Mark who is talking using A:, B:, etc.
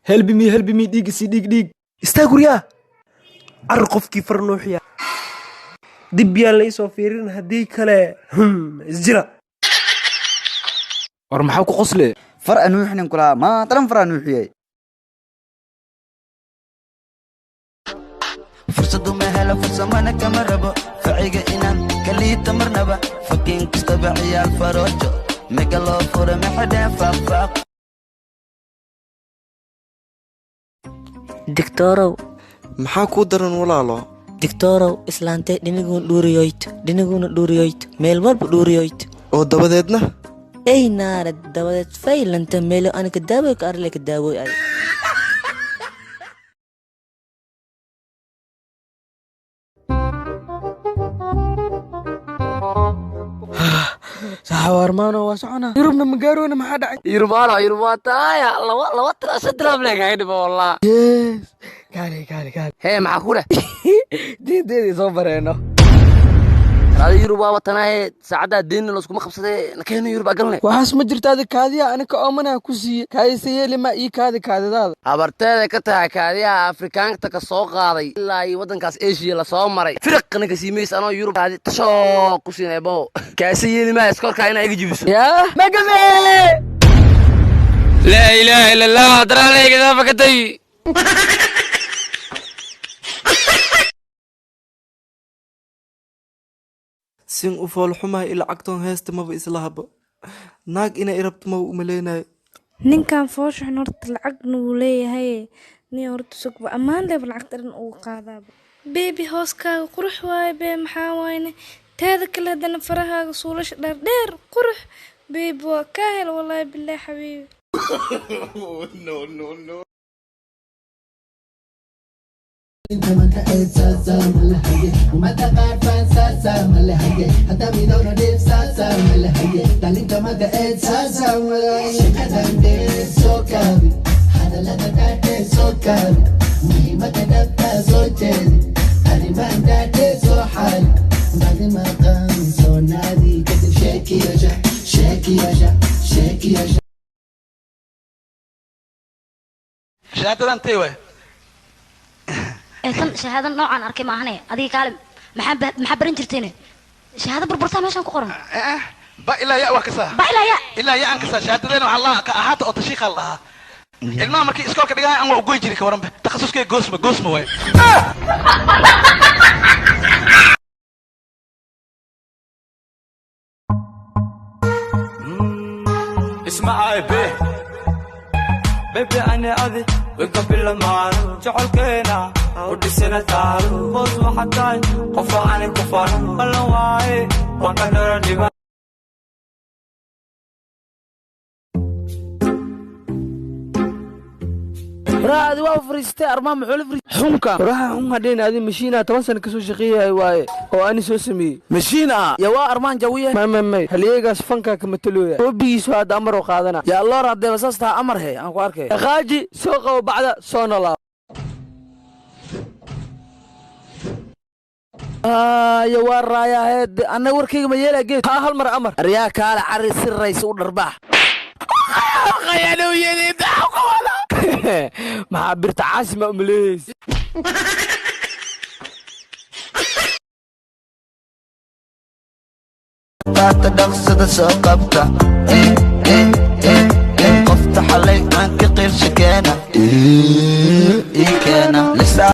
A: Help me, help me, dhiig isi, dhiig, dhiig.
B: Istaag guryaha car, qofkii far nuuxiya dib yaan la isoo fiirin, haddii kale isjira.
A: War maxaa ku qosle?
C: Far anuuxinin kulaa, maatalan far anuuxiyey.
D: Fursadu ma helo, fursamana kama rabo faciga inaan kaliita marnaba. Fakiin kastaba ciyaal faroojo mega loo fura maxadheen faaqfaaq.
E: Digtoorow.
F: Maxaa kuu daran, walaalo?
E: Digtoorow, islaantee dhiniguun dhuuriyoyt, dhiniguuna dhuuriyoyt, meel walba dhuuriyoyt.
F: Oo dabadeedna?
E: Ey naara, dabadeed faylanta meelo anika daawoy ka arle ka daawoy ay.
G: Saxawarmaano, waa soconaa, Yurubna ma gaarona, maxaa dhacay?
H: Yurbaano, yurbaataaya, laba laba tira saddex lee kaga dhibo wallah.
G: Yes, kaale, kaale, kaale.
H: Hee, maxaa ku dheh?
G: Diinteedii soo bareeno.
H: Adi Yurub waa watanaaye, saacaddaa deynna laskuma qabsadee, nakeeno Yurub agalne.
G: Waxaas ma jirto, adi kaadiya anika oomanaha ku siiye, kaadisa yeeli ma ii kaadi kaadidaada.
H: Habarteeda ka tahay, kaadiyaha Afrikaanta ka soo qaaday ilaa iyo waddankaas Eshiya lasoo maray, firiqna ka siimays anoo Yurub kaadi tashoo ku siinay bo kaasa yeeli maaya iskorkaa inaa iga jibiso.
G: Yaa magafe.
H: Laa ilaaha illa Allah, daraaleyga fakatay.
F: Sin u foolxumahay ila cagtoon heesta maba islahaba, naag inay irabto maba umaleynayo.
I: Ninkan fooshaxun horta lacagna wuu leeyahay. Nin horta sugba ammaan leeba lacagta dhan ugu qaadaaba. Baby, hooskaaga qurux waaye bee, maxaa waayne? Teeda kale haddana farahaaga suulasha dheer dheer qurux. Baby, waa kaa hel, wallaahi bilaahi, xabiibi.
J: Shahaadadan tay waay.
K: Ee tan shahaado noocaan arkay maahane, adiga kaalim, maxaa maxaa baran jirteen? Shahaado burburtaa meeshaan ku qoran.
J: Ba ilaa ya waa kasaa.
K: Ba ilaa ya.
J: Ilaa ya aan kasaa. Shahaadadeena waxaa lahaa ka ahaata oo tashiiqa la dhahaa. Ilmaha markii iskoolka dhigahay aan waa ugoy jiray, ka waranba takhasuskay goosma goosma waay.
L: Ismacay be bebe, ani adi wikabilamaano jecolkeena u dhisina taalo boos, waxaa tahay qofa ani ku fano ballan waaye, waan ka dharo dhiba.
G: Waraha, adi waa fariistay, armaa muxuu la fariistay xunka? Waraha xunka dhin, adi mashiina 10 sano kasoo shaqeeyahay waaye oo ani soo sameeyey.
J: Mashiin ah ya waa armaan jawiye.
G: May, may, may, halyeegaas fankaa kama talooya, hoobigiisu hadda amar oo qaadana.
J: Yaa loor hadeeba saas taha, amar he aan ku arkay.
G: Dhaqaaji, soo qabo bacda, soo nolaa.
J: Ya waa raayaheed, anna warkayga ma yeelaa geed.
G: Haa, hal mar amar.
J: Aryaa kaale, cari si raysa u dharbaax.
G: Maxaa birta caasima umaleehaysa?
D: Qaata, dhaqsada soo qabta. Qofta xalay aan ka qirsha keena, ii keena. Lisaa.